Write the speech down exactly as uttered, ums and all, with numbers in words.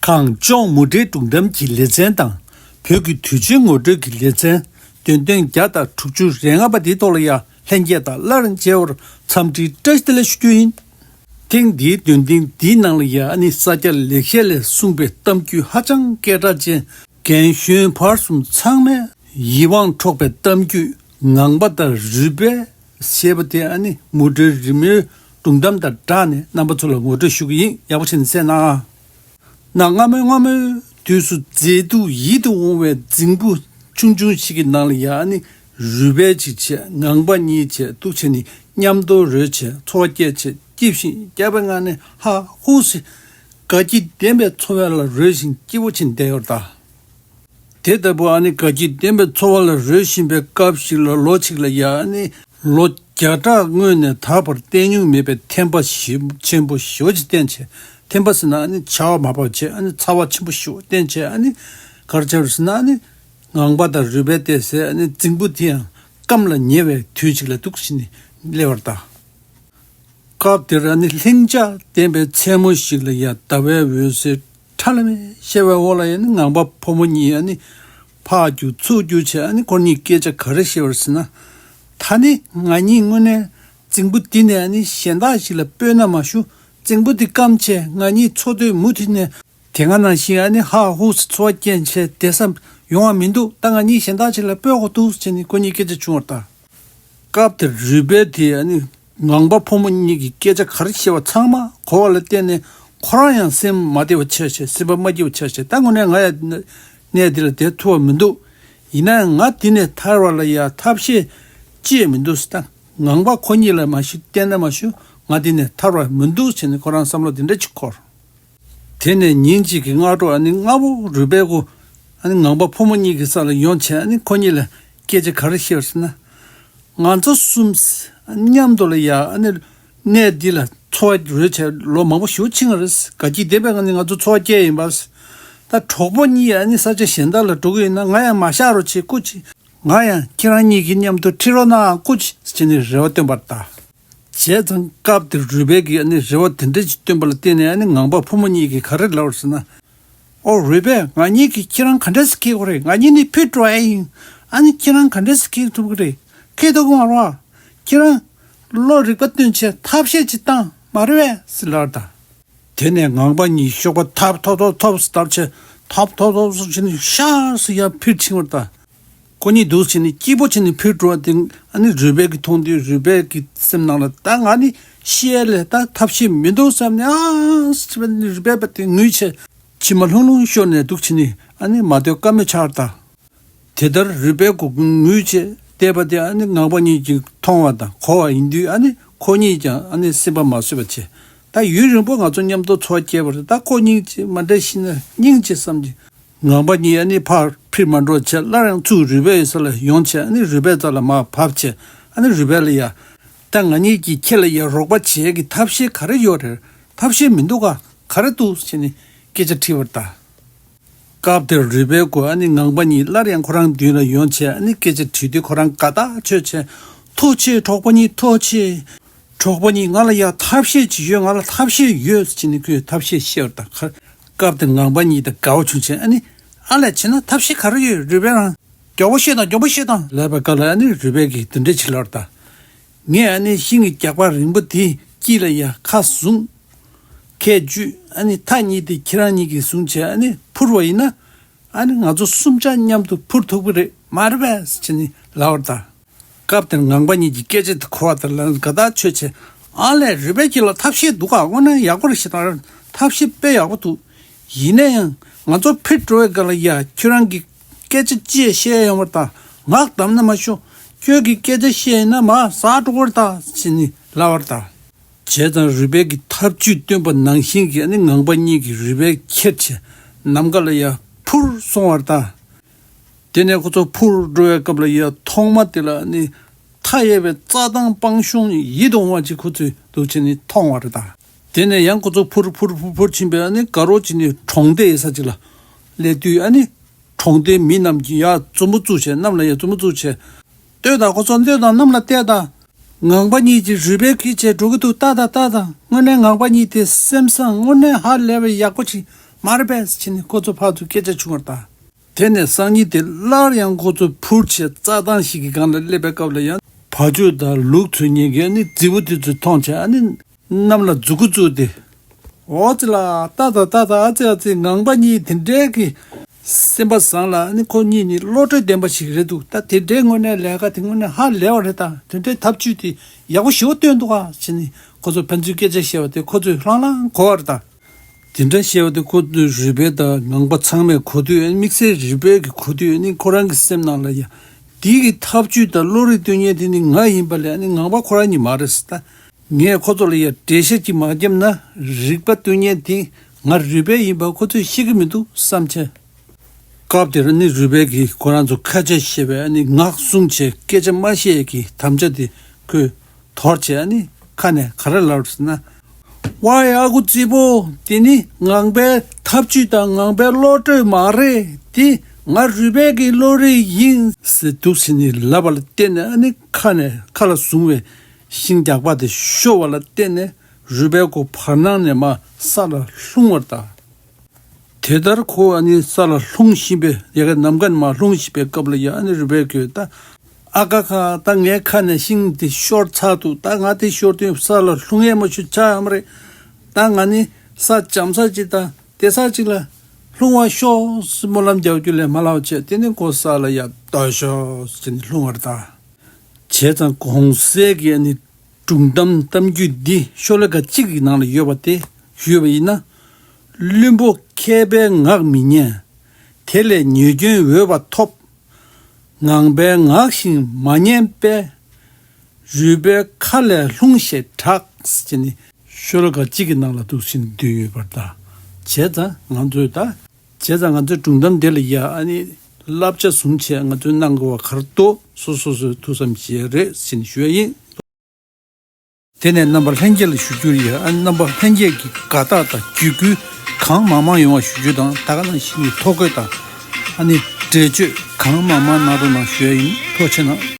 གངས་ལྗོངས་མུ་འབྲེལ་སྒྲུང་གཏམ་གྱི་ལེ་ཚན་དང་། བོད་ཀྱི་དུས་ཆེན་ངོ་སྤྲོད་ཀྱི་ལེ་ཚན། འདོན་ཐེངས་བརྒྱ་དང་དྲུག་ཅུ་རེ་ལྔ་པ་འདིའི་ཐོག་ལ་ཡང་ལྷན་རྒྱས་དང་སླར་མཇལ་བར་འཚམས་འདྲིའི་བཀྲ་ཤིས་བདེ་ལེགས་ཞུ་རྒྱུ་ཡིན། ཐེངས་འདིའི་འདོན་ཐེངས་འདིའི་ནང་ལ་ཡང་ཨ་ནི་ས་སྐྱ་ལེགས་བཤད་ལས་གསུངས་པའི་གཏམ་རྒྱུད་ཧ་ཅང་སྐད་གྲགས་ཅན། རྒན་གཞོན་བར་གསུམ་ཚང་མས་ཡིད་དབང་འཕྲོག་པའི་གཏམ་རྒྱུད་ངང་པ་དང་རུས་སྦལ་ཞེས་པ་དེ་ཨ་ནི་མུ་འབྲེལ་རི་མོའི་སྒྲུང་གཏམ་དང་སྦྲགས་ནས་རྣམ་པ་ཚོ་ལ་ངོ་སྤྲོད་ཞུ་གི་ཡིན། ཡག་པོ་བྱས་ནས་གསན་གནང་། གནའ་སྔ་མོའི་སྔ་མོའི་དུས་སུ་མཛེས་སྡུག་ཡིད་དུ་འོང་བའི་རྫིང་བུ་ཆུང་ཆུང་ཞིག་གི་ནང་ལ་ཡང་ཨ་ནི་རུས་སྦལ་གཅིག་བྱས་ངང་པ་གཉིས་བྱས་འདུག་བྱས་ནས་མཉམ་དུ་རོལ་བྱས་འཚོ་བ་སྐྱེལ་བྱས་སྐྱིད་ཞིང་རྒྱས་པའི་ངང་ནས་ཧ་ཧུ་ཟེར་དགའ་སྐྱིད་ལྡན་པའི་འཚོ་བ་ལ་རོལ་ཞིང་སྐྱིད་པོ་བྱས་ནས་བསྡད་ཡོད་རེད་ད། དེ་ལྟ་བུ་ཨ་ནི་དགའ་སྐྱིད་ལྡན་པའི་འཚོ་བ་ལ་རོལ་བཞིན་པའི་སྐབས་ཤིག་ལ་ལོ་གཅིག་ལ་ཡ་ཨ་ནི་ལོ་བརྒྱ་ཕྲག་སྔོན་ནས་ད་བར་བསྟན་མྱོང་མེད་པའི་ཐན་པ་ཞེ་ཆེན་པོ་ཞེ་པོ་ཅིག་བསྟན་བྱས། ཐན་པ་ཟེར་ན་ཨ་ནི་བྱ་བ་མ་བབས་བྱས་ཨ་ནི་ཚ་བ་ཆེན་པོ་ཞེ་པོ་བསྟན་བྱས། ཨ་ནི་ག་རེ་བྱས་པ་རེད་ཟེར་ན་ཨ་ནི་ངང་པ་དང་རུས་སྦལ་བསྡད་སའི་ཨ་ནི་རྫིང་བུ་དེ་ཡང་སྐམ་ལ་ཉེ་བའི་དུས་ཅིག་ལ་འདུག་ཕྱིན་ནས་སླེབས་པ་རེད་ད། སྐབས་དེར་ཨ་ནི་ལྷིང་འཇགས་ལྡན་པའི་མཚན་མོ་ཞིག་ལ་ཡ་ཟླ་བའི་འོད་ཟེར་ཁྲ་ལམ་མེ་ཤར་བའི་འོག་ལ་ཡ་ནི་ངང་པ་ཕོ་མོ་གཉིས་ཨ་ནི་ཕར་རྒྱུག་ཚུར་རྒྱུག་བྱས། ཨ་ནི་ཁོ་གཉིས་སྐད་ཆ་ག་རེ་བཤད་པ་རེད་ཟེར་ན། ད་ནི་ང་གཉིས་དངོས་གནས་རྫིང་བུ་འདི་ནས་ཨ་ནི་གཞན་དག་ཞིག་ལ་སྤོས་ན་མ་ཞུ། རྫིང་བུ་འདི་སྐམ་བྱས་ང་གཉིས་འཚོ་སྡོད་མུ་མཐུད་ནས་དེ་སྔ་ནང་བཞིན་ཨ་ནི་ཧ་ཧུ་ཟེར་འཚོ་བ་སྐྱེལ་བྱས་བསྡད་ས་ཡོང་བ་མི་འདུག་ད་ང་གཉིས་གཞན་དག་ཅིག་ལ་སྤོ་དགོས་འདུག་ཟེར་ནས་ཁོ་གཉིས་སྐད་ཆ་བྱུང་བ་རེད་ད། སྐབས་དེར་རུས་སྦལ་དེས་ཨ་ནི་ངང་པ་ཕོ་མོ་གཉིས་ཀྱི་སྐད་ཆ་ག་རེ་བཤད་པ་ཚང་མ་གོ་བ་ལ་བརྟེན་ནས་ཁོ་རང་ཡང་སེམས་མ་བདེ་བ་ཆགས་བྱས། སེམས་པ་མ་སྐྱིད་པ་ཆགས་བྱས། ད་དངོས་གནས་ང་ཡང་གནས་འདི་ལ་བསྡད་ཐུབ་པ་མི་འདུག་ཡིན་ན་ཡང་ང་འདི་ནས་ཐར་བ་ལ་ཡ་ཐབས་ཤེས་ཅི་ཡང་མི་འདུག་ཟེར། ད་ངང་པ་ཁོ་གཉིས་ལ་མ་ཞུ་བསྟན་ན་མ་ཞུ་ང་འདི་ནས་ཐར་བ་མི་འདུག་ཟེར་ནས་ཁོ་རང་བསམ་བློ་འདི་འདྲ་ཅིག་འཁོར། དེ་ནས་ཉིན་གཅིག་གི་སྔ་དྲོ་ཨ་ནི་སྔ་པོ་རུས་སྦལ་ཁོ་ཨ་ནི་ངང་པ་ཕོ་མོ་གཉིས་ཀྱི་ས་ལ་ཡོང་བྱས། ཨ་ནི་ཁོ་གཉིས་ལ་སྐད་ཆ་ག་རེ་བཤད་པ་ཟེར་ན། ང་ཚོ་གསུམ་མཉམ་དུ་ལ་ཡ་ཨ་ནི་གནས་འདི་ལ་འཚོ་བ་རོལ་བྱས་ལོ་མང་པོ་ཞེ་པོ་ཕྱིན་པ་རེད། དགའ་སྐྱིད་ལྡན་པའི་ངང་ནས་ང་ཚོ་འཚོ་བ་སྐྱེལ་ཡིན་པ། ད་གྲོགས་པོ་གཉིས་ཨ་ནི་ས་ཆ་གཞན་དག་ལ་འགྲོ་གི་ཡིན་ན་ང་ཡང་མ་བཞག་རོགས་བྱེད། སྐུ་མཁྱེན། ང་ཡང་ཁྱེད་རང་གཉིས་ཀྱི་མཉམ་དུ་ཁྲིད་རོགས་གནང་སྐུ་མཁྱེན་ཟེར་ནས་རེ་བ་བཏོན་པ་རེད་ད། བྱས་ཙང་སྐབས་དེར་རུས་སྦལ་གྱིས་ཨ་ནི་རེ་བ་དེ་འདྲ་ཞིག་བཏོན་པ་ལ་བརྟེན་ནས་ཨ་ནི་ངང་པ་ཕོ་མོ་གཉིས་ཀྱིས་ག་རེ་ལབ་པ་ཟེར་ན། ཨོ་རུས་སྦལ། ང་གཉིས་ཀྱིས་ཁྱེད་རང་ག་འདྲ་སེ་འཁྱེར་དགོས་རེད། ང་གཉིས་ནི་འཕུར་འགྲོ་ཡ་ཡིན། ཨ་ནི་ཁྱེད་རང་ག་འདྲ་སེ་འཁྱེར་ཐུབ་ཀྱི་རེད། འཁྱེར་ཐུབ་ཀྱི་མ་རེད་བ། ཁྱེད་རང་བློ་རིག་པ་བཏོན་བྱས་ཐབས་ཤེས་ཅིག་བཏང་མ་རེད་པས་ཟེར་ལབ་པ་རེད་ད། དེ་ནས་ངང་པ་གཉིས་གཤོག་པ་ཐབ་ཐོབ་ཐོབ་ཐོབ་ཟེར་བཏབ་བྱས་ཐབ་ཐོབ་ཐོབ་ཟེར་བྱས་ནས་ཤར་ཟེར་ཡར་འཕུར་ཕྱིན་པ་རེད་ད། ཁོ་གཉིས་འདུག་བྱས་ནས་སྐྱིད་པོ་བྱས་ནས་འཕུར་འགྲོ་བ་དེ་ཨ་ནི་རུས་སྦལ་གྱིས་མཐོང་དུས་རུས་སྦལ་གྱི་སེམས་ནང་ལ་ད་ང་ནི་ཤི་ཡ་ལས་ད་ཐབས་ཤེས་མི་འདུག་བསམ་ནས་ཨ་ཟེར་བ་ནི་རུས་སྦལ་པ་དེ་ངུས་བྱས་མཆི་མ་ལྷུང་ལྷུང་ཤོར་ནས་འདུག་བྱས་ནས་ཨ་ནི་མ་སྡོད་ཀ་མེད་ཆགས་པ་རེད་ད། དེ་ལྟར་རུས་སྦལ་ཁོ་ངུས་བྱས་བསྡད་པ་དེ་ཨ་ནི་ངང་པ་གཉིས་ཀྱིས་མཐོང་བ་དང་གོ་བ་ཡིན་དུས་ཨ་ནི་ཁོ་གཉིས་ཀྱང་ཨ་ནི་སེམས་པ་མ་བཟོད་པ་བྱས། ད་ཡུན་རིང་པོ་ང་ཚོ་མཉམ་དུ་འཚོ་བ་སྐྱེལ་བ་རེད། ད་ཁོ་གཉིས་ཀྱིས་མ་འདྲེས་ཤི་ན་སྙིང་རྗེ་བསམ་གྱི། ངང་པ་གཉིས་ཨ་ནི་ཕར་འཕུར་མ་འགྲོ་བྱས་སླར་ཡང་ཚུར་རུས་སྦལ་ཡོད་ས་ལ་ཡོང་བྱས་ཨ་ནི་རུས་སྦལ་རྩ་ལ་མར་བབས་བྱས་ཨ་ནི་རུས་སྦལ་ལ་ཡ། ད་ང་གཉིས་ཀྱིས་ཁྱེད་ལ་ཡ་རོགས་པ་བྱེད་ཀྱི་ཐབས་ཤེས་ག་རེ་ཡོད་རེད། ཐབས་ཤེས་མི་འདུག་ག་ག་རེ་འདུག་ཟེར་ནས་སྐད་ཆ་དྲིས་པ་རེད་ད། སྐབས་དེར་རུས་སྦལ་ཁོ་ཨ་ནི་ངང་པ་གཉིས་སླར་ཡང་ཁོ་རང་མདུན་ལ་ཡོང་བྱས་ཨ་ནི་སྐད་ཆ་དྲིས་དུས་ཁོ་རང་དགའ་ཐག་ཆོད་བྱས། ཐུགས་རྗེ་ཆེ་གྲོགས་པོ་གཉིས་ཐུགས་རྗེ་ཆེ། གྲོགས་པོ་གཉིས་ང་ལ་ཡ་ཐབས་ཤེས་ཅིག་ཡོད། ང་ལ་ཐབས་ཤེས་ཡོད་ཟེར་ནས་ཁོས་ཐབས་ཤེས་བཤད་པ་དང་། སྐབས་དེར་ངང་པ་གཉིས་དང་དགའ་བོ་བྱུང་བྱས་ཨ་ནི་ཨ་ལས་བྱས་ན་ཐབས་ཤེས་ག་རེ་ཡོད་རུས་སྦལ་རང་། མགྱོགས་པོ་བཤད་དང་མགྱོགས་པོ་བཤད་དང་ལབ་པའི་སྐབས་ལ་ཨ་ནི་རུས་སྦལ་གྱིས་འདི་འདྲ་ཅིག་ལབ་པ་རེད་ད། ངས་ཨ་ནི་ཤིང་གི་རྒྱགས་པ་རིང་པོ་དེའི་དཀྱིལ་ལ་ཡ་ཁ་བཟུང་། ཁས་འཇུས་ཨ་ནི་མཐའ་གཉིས་དེ་ཁྱེད་རང་གཉིས་ཀྱིས་བཟུང་བྱས་ཨ་ནི་འཕུར་བ་ཡིན་ན། ཨ་ནི་ང་ཚོ་གསུམ་ཆ་མཉམ་དུ་འཕུར་ཐུབ་ཀྱི་རེད་མ་རེད་པས་ཟེར་ནས་ལབ་པ་རེད་ད། སྐབས་དེར་ངང་པ་གཉིས་ཀྱིས་སྐད་ཆ་དེ་གོ་བ་དང་ལན་དགའ་ཐག་ཆོད་བྱས། ཨ་ལས་རུས་སྦལ་ཁྱེད་ལ་ཐབས་ཤེས་འདུག་ག་དངོས་གནས་ཡག་པོ་རེད་ཤག་ད་ཐབས་ཤེས་དཔེ་ཡག་པོ་འདུག་ཡིན་ན་ཡང་ང་ཚོ་འཕུར་འགྲོ་བའི་སྐབས་ལ་ཡ་ཁྱོད་རང་གིས་སྐད་ཆ་ཅི་ཡང་བཤད་ཡོང་བ་དང་ངག་བསྡམས་ན་མ་ཤོག་ཁྱོད་ཀྱིས་སྐད་ཆ་བཤད་ཡིན་ན་མར་ཟག་འགྲོ་གི་རེད་ད་ཟེར་ནས་ལབ་པ་རེད་ད། བྱས་ཙང་རུས་སྦལ་གྱིས་ཐབས་ཇུས་བཏོན་པ་ནང་བཞིན་གྱི་ཨ་ནི་ངང་པ་གཉིས་ཀྱིས་རུས་སྦལ་ཁྱེར་བྱས་ནམ་མཁའ་ལ་ཡ་འཕུར་སོང་བ་རེད་ད། དེ་ནས་ཁོ་ཚོ་འཕུར་འགྲོ་བའི་སྐབས་ལ་ཡ་ཐོག་མ་དེ་ལ་ཨ་ནི་མཐའ་ཡས་པའི་རྩྭ་ཐང་སྤང་གཤོང་ཡིད་དུ་འོང་བ་ཅིག་ཁོ་ཚོས་འདུག་བྱས་ནས་མཐོང་བ་རེད་ད། དེ་ནས་ཡང་ཁོ་ཚོ་འཕུར་འཕུར་འཕུར་འཕུར་ཕྱིན་པས་ཨ་ནི་དགའ་རོགས་བྱས་ནས་གྲོང་སྡེ་ཡོད་ས་ཅིག་ལ་སླེབས་དུས་ཨ་ནི། གྲོང་སྡེའི་མི་རྣམས་ཀྱིས་ཡར་རྩུབ་མོ་བཙུགས་བྱས་གནམ་ལ་ཡར་རྩུབ་མོ་བཙུགས་བྱས། ལྟོས་དང་ཁོ་ཚོ་ལྟོས་དང་གནམ་ལ་བལྟས་དང་། ངང་པ་གཉིས་ཀྱིས་རུས་སྦལ་ཁྱེར་བྱས་འགྲོ་གི་འདུག་ལྟ་དང་ལྟ་དང་། དངོས་གནས་ངང་པ་གཉིས་དེ་སེམས་བཟང་དངོས་གནས་ཧ་ལས་པའི་ཡག་པོ་ཅིག་ མ་རེད་པས་ཟེར་ནས་ཁོ་ཚོ་ཕར་ཚུར་སྐད་ཆ་བྱུང་བ་རེད་ད། དེ་ནས་སང་ཉིན་དེ་སླར་ཡང་ཁོ་ཚོ་འཕུར་བྱས་རྩྭ་ཐང་ཞིག་གི་སྒང་ལ་སླེབས་པའི་སྐབས་ལ་ཡང་བ་ཕྱུགས་དང་ལུག་འཚོ་མཁན་གྱི་ཨ་ནི་རྫི་བོ་དེ་ཚོ་མཐོང་བྱས་ཨ་ནི་གནམ་ལ་མཛུ་གུ་བཙུགས་ཏེ། འོ་ཙི་ལ་ཏ་ཏ་ཏ་ཏ་ཨ་ཙི་ཨ་ཙི་ངང་པ་གཉིས་དེ་འདྲའི་གི་སེམས་པ་བཟང་ལ་ཨ་ནི་ཁོ་གཉིས་ནི་བློ་གྲོས་ལྡན་པ་ཞིག་རེད་འདུག་ད་དེ་འདྲའི་དངོས་གནས་ལས་ཀ་དེ་དངོས་གནས་ཧ་ལས་པ་རེད་ད། དེ་འདྲའི་ཐབས་ཇུས་དེ་ཡག་པོ་ཞེ་པོ་བཏོན་འདུག་ཨ་ཟེར་ནས་ཁོ་ཚོ་ཕན་ཚུན་སྐད་ཆ་བཤད་པ་དེ་ཁོ་ཚོས་ལྷང་ལྷང་གོ་བ་རེད་ད། དེ་འདྲ་བཤད་པ་དེ་ཁོ་ཚོའི་རུས་སྦལ་དང་ངང་པ་ཚང་མས་གོ་དུས་དམིགས་བསལ་རུས་སྦལ་གྱིས་གོ་དུས་ནི་ཁོ་རང་གི་སེམས་ནང་ལ་ཡ། དེའི་གི་ཐབས་ཇུས་དང་བློ་རིག་སྟོན་མཁན་དེ་ནི་ང་ཡིན་པ་ལས་ནི་ངང་པ་ཁོ་རང་ཉིད་མ་རེད་ཟེར་ད། ངས་ཁོ་ཚོ་ལ་ཡ་འགྲེལ་བཤད་ཅིག་མ་བརྒྱབ་ན་རིག་པ་སྟོན་མཁན་དེ་ང་རུས་སྦལ་ཡིན་པ་ཁོ་ཚོས་ཤེས་ཀྱི་མི་འདུག་བསམ་བྱས། སྐབས་དེར་ནི་རུས་སྦལ་གྱིས་ཁོ་རང་ཚོ་ཁ་ཆད་བཤད་པའི་ནི་ངག་བཟུང་བྱས་སྐད་ཆ་མ་བཤད་ཀྱི་དམ་བཅའ་དེ་ཁོས་དོར་བྱས་ནི་ཁ་ནས་ག་རེ་ལབ་ཟེར་ན། ཝའི་ཨ་ཁུ་རྫི་བོ། དེ་ནི་ངང་པའི་ཐབས་ཇུས་དང་ངང་པའི་བློ་གྲོས་མ་རེད། དེ་ང་རུས་སྦལ་གྱི་བློ་རིག་ཡིན་ཟེར་འདུག་ཟེར་ནས་ལབ་པ་ལ་བརྟེན་ནས་ཨ་ནི་ཁ་ནས་ཁ་ལ་བཟུང་བའི་ཤིང་རྒྱགས་པ་དེ་ཤོར་བ་ལ་བརྟེན་ནས་རུས་སྦལ་ཁོ་བར་སྣང་ནས་མར་ས་ལ་ལྷུང་བར་གདའ། དེ་ལྟར་ཁོ་ཨ་ནི་ས་ལ་ལྷུང་བཞིན་པའི་ཡ་གི་ནམ་མཁའ་ནས་མར་ལྷུང་བཞིན་པའི་སྐབས་ལ་ཡ་ཨ་ནི་རུས་སྦལ་གྱིས་ད། ཨ་ཁ་ཁ། ད་ངའི་ཁ་ནས་ཤིང་དེ་ཤོར་ཚར་འདུག་ད་ང་དེ་ཤོར་དུས་ས་ལ་ལྷུང་ཡས་མ་ཞུ་ཆགས་ཡོང་མ་རེད། ད་ང་ནི་ས་འཇམ་ས་ཅིག་དང་བདེ་ས་ཅིག་ལ་ལྷུང་བ་ཤོག་ཟེར་སྨོན་ལམ་རྒྱག་རྒྱུ་ལས་མ་ལབ་བྱས་དེ་ནི་ཁོ་ས་ལ་ཡར་སྡོད་ཤོག་ཟེར་ནས་ལྷུང་བར་གདའ། བྱས་ཙང་གོང་གསལ་གྱི་ཨ་ནི་སྒྲུང་གཏམ་གཏམ་རྒྱུད་འདི་ཤོ་ལོ་ཀ་གཅིག་གི་ནང་ལ་ཡོད་པ་དེ་ཞུས་པ་ཡིན་ན། བླུན་པོ་མཁས་པའི་ངག་མི་ཉན། དེ་ལས་ཉེས་སྐྱོན་འོས་པ་ཐོབ། ངང་པའི་ངག་བཞིན་མ་ཉན་པས། རུས་སྦལ་ཁ་ལས་ལྷུང་ཞེས་གྲགས་ཟེར་ནས་ཤོ་ལོ་ཀ་གཅིག་གི་ནང་ལ་འདུག་ཟིན་བསྡུས་ཡོད་པར་གདའ། བྱས་ཙང་ང་ཚོས་ད། བྱས་ཙང་ང་ཚོའི་སྒྲུང་གཏམ་འདི་ལ་ཡ་ཨ་ནི་བསླབ་བྱ་བཟུང་བྱས་ང་ཚོས་གནང་དགོས་པ་ག་རེ་འདུག་སོ་སོ་སོའི་ཐུགས་བསམ་བཞེས་རེད་ཟེར་ནས་ཞུ་ཡ་ཡིན། དེ་ནས་རྣམ་པ་ལྷན་རྒྱས་ལ་ཞུ་རྒྱུ་ཡོད། ཨ་ནི་རྣམ་པ་ལྷན་རྒྱས་ཀྱི་དགའ་རྟགས་དང་བརྒྱུད་སྐུལ་གང་མང་མང་ཡོང་བ་ཞུ་རྒྱུ་དང་ད་ག་ནང་བཞིན་གྱི་ཐོ་འགོད་དང་ཨ་ནི་འགྲེལ་བརྗོད་གང་མང་མང་གནང་རོགས་གནང་ཞུ་ཡ་ཡིན། ཐུགས་རྗེ་གནང་།